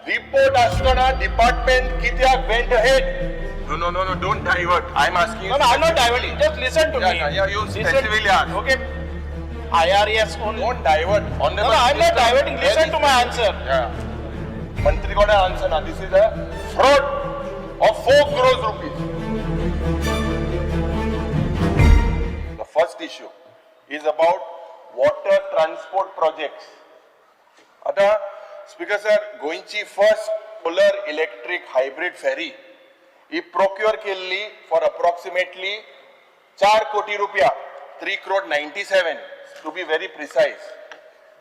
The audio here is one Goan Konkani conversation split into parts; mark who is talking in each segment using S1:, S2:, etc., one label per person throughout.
S1: रिपोर्ट आसतना डिपार्टमेंट कित्याक went ahead?
S2: No, don't divert. I am asking.
S3: No, no, I'm not diverting. Just listen to me.
S2: Yeah, you
S3: Listen.
S2: Specifically ask.
S3: Okay. IRS only.
S2: Don't divert.
S3: No, no, I'm not diverting. Listen to my answer.
S2: Yeah.
S1: मंत्री got an answer now. This is a fraud of ₹4 crores. The first issue is about water transport projects. आता स्पीकर सर, गोंयची first solar electric hybrid ferry ही प्रोक्युअर केल्ली फॉर अप्रॉक्सिमेटली 4 कोटी रुपया, 3 crore 97 to be very precise,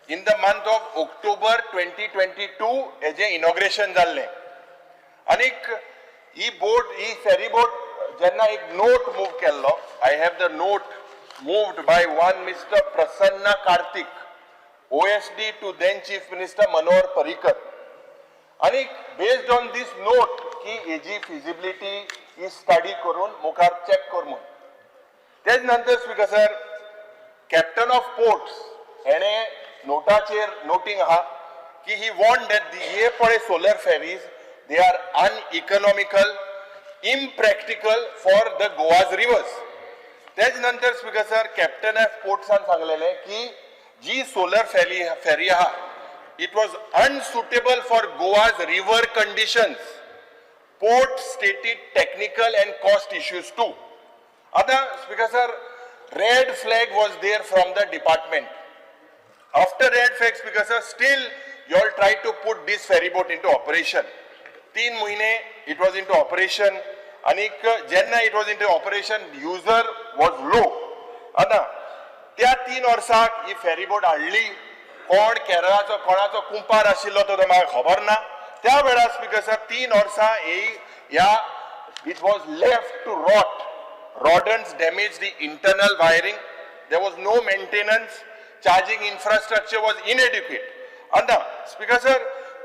S1: in the month of October 2022. हेजें इनॉग्रेशन जाल्लें आनीक ही बोट, ही फेरी बोट जेन्ना एक नोट मूव केल्लो, I have the note moved by one Mister Prasanna Kartik, OSD to then Chief Minister Manohar Parrikar. आनी बेस्ड ऑन this note की हेजी फिजिबिलिटी ही स्टडी करून मुखार चॅक कर म्हूण. तेज नंतर, Speaker sir, Captain of Ports हेणे नोटाचेर नोटींग आहा की ही वॉर्न that हे पळय solar ferries, they are uneconomical, impractical for the Goa's rivers. तेज नंतर, स्पीकर सर, कॅप्टन ऑफ पोर्ट्सान सांगलेलें की जी सोलर फेरी आहा, it was unsuitable for Goa's river conditions. Port stated technical and cost issues too. आता Speaker sir, red flag was there from the department. After red flag, Speaker sir, still you all try to put this ferry boat into operation. 3 महिने it was into operation आनीक जेन्ना it was into operation, user was low. आतां त्या 3 वर्साक ही फेरी बोट हाडली कोण, केरळाचो कोणाचो कुंपार आशिल्लो तो म्हाका खबर ना. त्या वेळार, स्पीकर सर, 3 वर्सां ही ह्या it was left to rot. Rodents damaged the internal wiring. There was no maintenance. Charging infrastructure was inadequate. आतां, स्पीकर सर,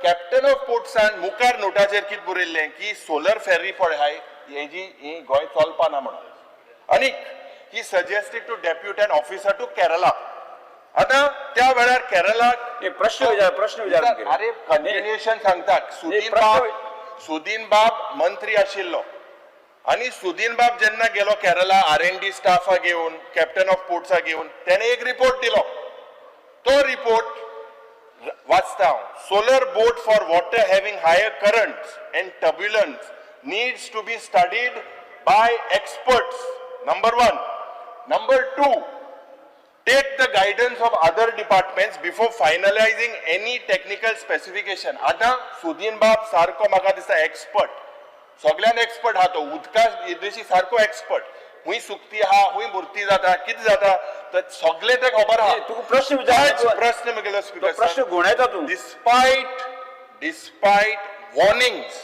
S1: कॅप्टन ऑफ पोर्ट्सान मुखार नोटाचेर कितें बरयल्लें की सोलर फेरी पळय हाय हेजी ही गोंय चलपा ना म्हणून आनीक he suggested to depute an officer to Kerala. आतां त्या वेळार केरलाक
S4: नाही, प्रश्न विचार, प्रश्न विचार.
S1: अरे, कंटिन्युएशन सांगता. सुदीन
S4: प्रश्न-
S1: बाब, सुदीन बाब मंत्री आशिल्लो आनी सुदीन बाब जेन्ना गेलो केरला आर एन डी स्टाफा घेवन, कॅप्टन ऑफ पोर्ट्सा घेवन, तेणे एक रिपोर्ट दिलो. तो रिपोर्ट वाचता हांव. "Solar boat for water having higher currents and turbulence needs to be studied by experts, number one. Number two, take the guidance of other departments before finalizing any technical specification." आता सुदीन बाब सारको म्हाका दिसता एक्सपर्ट, सगळ्यान एक्सपर्ट आहा तो, उदका विशीं सारको एक्सपर्ट. हुंय सुकती आहा, हुंय भरती जाता, कितें जाता, तर सगळें ते खबर आहा.
S4: तुका प्रश्न विचार.
S1: तेच प्रश्न म्हगेलो,
S4: तो
S1: स्पीकर.
S4: प्रश्न घुंवडायता तूं.
S1: Despite warnings,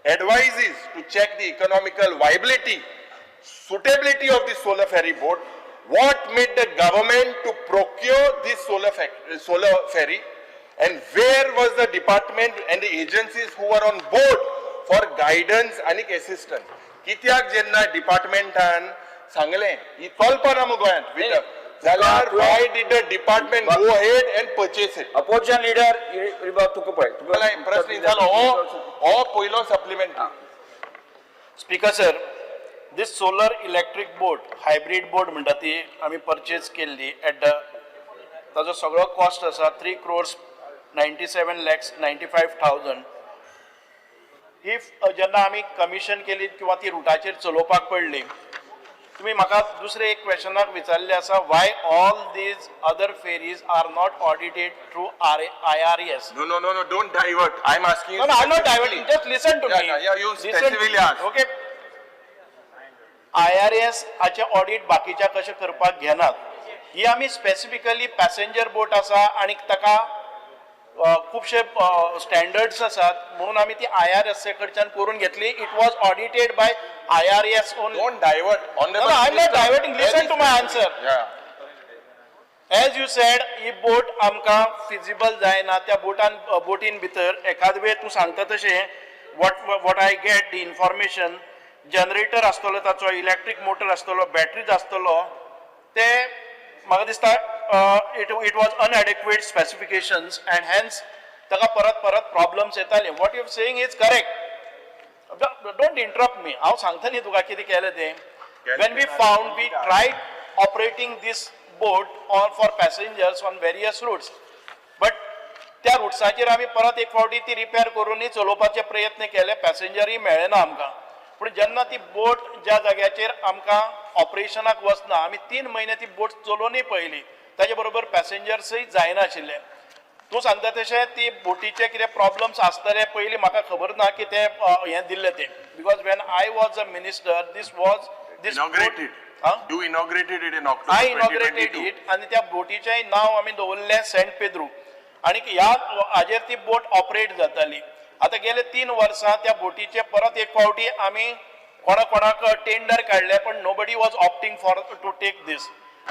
S1: advices to check the economical viability, suitability of the solar ferry boat, what made the government to procure this solar ferry and where was the department and the agencies who were on board for guidance आणि assistance? कित्याक जेन्ना डिपार्टमेंटान सांगलें ही चलपाना मु गोंयांत with जाल्यार why did the department go ahead and purchase it?
S4: Opposition leader तुका पळय तुका.
S1: प्रश्न जालो हो, हो पयलो supplement.
S3: Speaker sir, this solar electric boat, hybrid boat म्हणटा ती आमी परचेज केल्ली एट the ताजो सगळो कॉस्ट आसा 3 crores 97 lakhs 95 thousand. If जेन्ना आमी कमिशन केली किंवा ती रुटाचेर चलोवपाक पडली, तुमी म्हाका दुसरें एक क्वेशनाक विचारलें आसा, why all these other ferries are not audited through IRS?
S2: No, don't divert. I am asking.
S3: No, no, I'm not diverting. Just listen to me.
S2: Yeah, you
S3: Listen.
S2: Specifically ask.
S3: Okay. IRS हाचे ऑडिट बाकीच्या कशें करपाक घेनात. ही आमी स्पेसिफिकली पॅसेंजर बोट आसा आनी ताका खुबशे स्टँडर्ड्स आसात म्हणून आमी ती IRS कडच्यान करून घेतली. It was audited by IRS only.
S1: Don't divert.
S3: No, no, I'm not diverting. Listen to my answer. As you said, ही बोट आमकां फिजिबल जायना. त्या बोटान, बोटीन भितर एखाद वेळ तूं सांगता तशें, what I get the information, generator आसतलो ताचो, इलेक्ट्रीक मोटर आसतलो, बॅटरीज आसतलो, ते म्हाका दिसता it was inadequate specifications and hence ताका परत परत प्रॉब्लम्स येताले. What you saying is correct. Don't interrupt me. हांव सांगता न्ही तुका कितें केलें तें. When we found, we tried operating this boat on for passengers on various routes, but त्या रुट्साचेर आमी परत एक फावटी ती रिपेर करूनय चलोवपाचे प्रयत्न केले, पॅसेंजरूय मेळ्ळे ना आमकां. पूण जेन्ना ती बोट ज्या जाग्याचेर आमकां ऑपरेशनाक वचना, आमी 3 म्हयने ती बोट चलोवनूय पळयली, ताजे बरोबर पॅसेंजर्सय जायनाशिल्ले. तूं सांगता तशें ती बोटीचे कितें प्रॉब्लम्स आसतले, पयलीं म्हाका खबर ना की ते हें दिल्लें तें, because when I was a minister, this was this
S1: Inaugurated. You inaugurated it in October
S3: I inaugurated
S1: 2022.
S3: It. आनी त्या बोटीचें नांव आमी दवरलें सेंट पेद्रू आनी ह्या हाजेर ती बोट ऑपरेट जाताली. आतां गेले 3 वर्सां त्या बोटीचे परत एक फावटी आमी कोणा कोणाक टेंडर काडले, पण nobody was opting for to take this.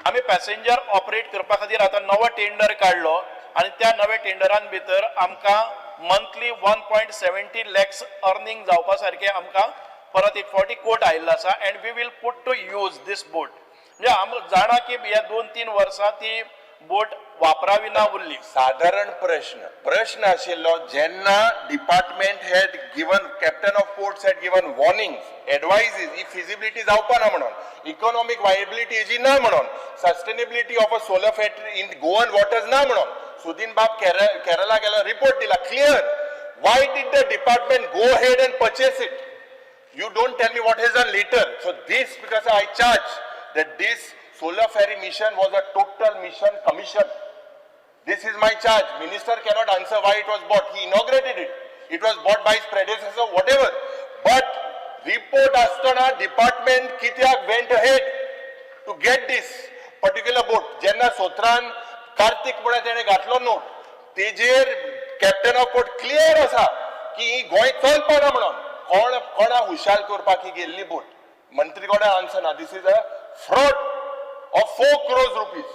S3: आमी पॅसेंजर ऑपरेट करपा खातीर आतां नवो टेंडर काडलो आनी त्या नव्या टेंडरान भितर आमकां monthly 1.70 lakhs earning जावपा सारकें आमकां परत एक फावटी कोट आयिल्लो आसा and we will put to use this boat. म्हणजे आम जाणा की ह्या 2-3 वर्सां ती बोट वापरावी ना उरली.
S1: साधारण प्रश्न, प्रश्न आशिल्लो, जेन्ना department had given, Captain of Ports had given warning, advises, he feasibility जावपा ना म्हणून, इकॉनॉमीक वायबिलिटी हेजी ना म्हणून, sustainability of a solar factory in Goan waters ना म्हणून, सुदीन बाब केरला गेलो, रिपोर्ट दिला clear. Why did the department go ahead and purchase it? You don't tell me what has done later. So this, because I charge that this solar ferry mission was a total mission commission. This is my charge. Minister cannot answer why it was bought. He inaugurated it. It was bought by his predecessor, whatever. But report आसतना department कित्याक went ahead to get this particular boat? जेन्ना सोत्रान कार्तिक म्हणून तेणे घातलो नोट, तेजेर कॅप्टन ऑफ पोर्ट क्लियर आसा की ही गोंय चलपाना म्हणून, कोण कोणा हुशार करपाक ही गेल्ली बोट? मंत्री कोणा आन्सर ना. This is a fraud of ₹4 crores.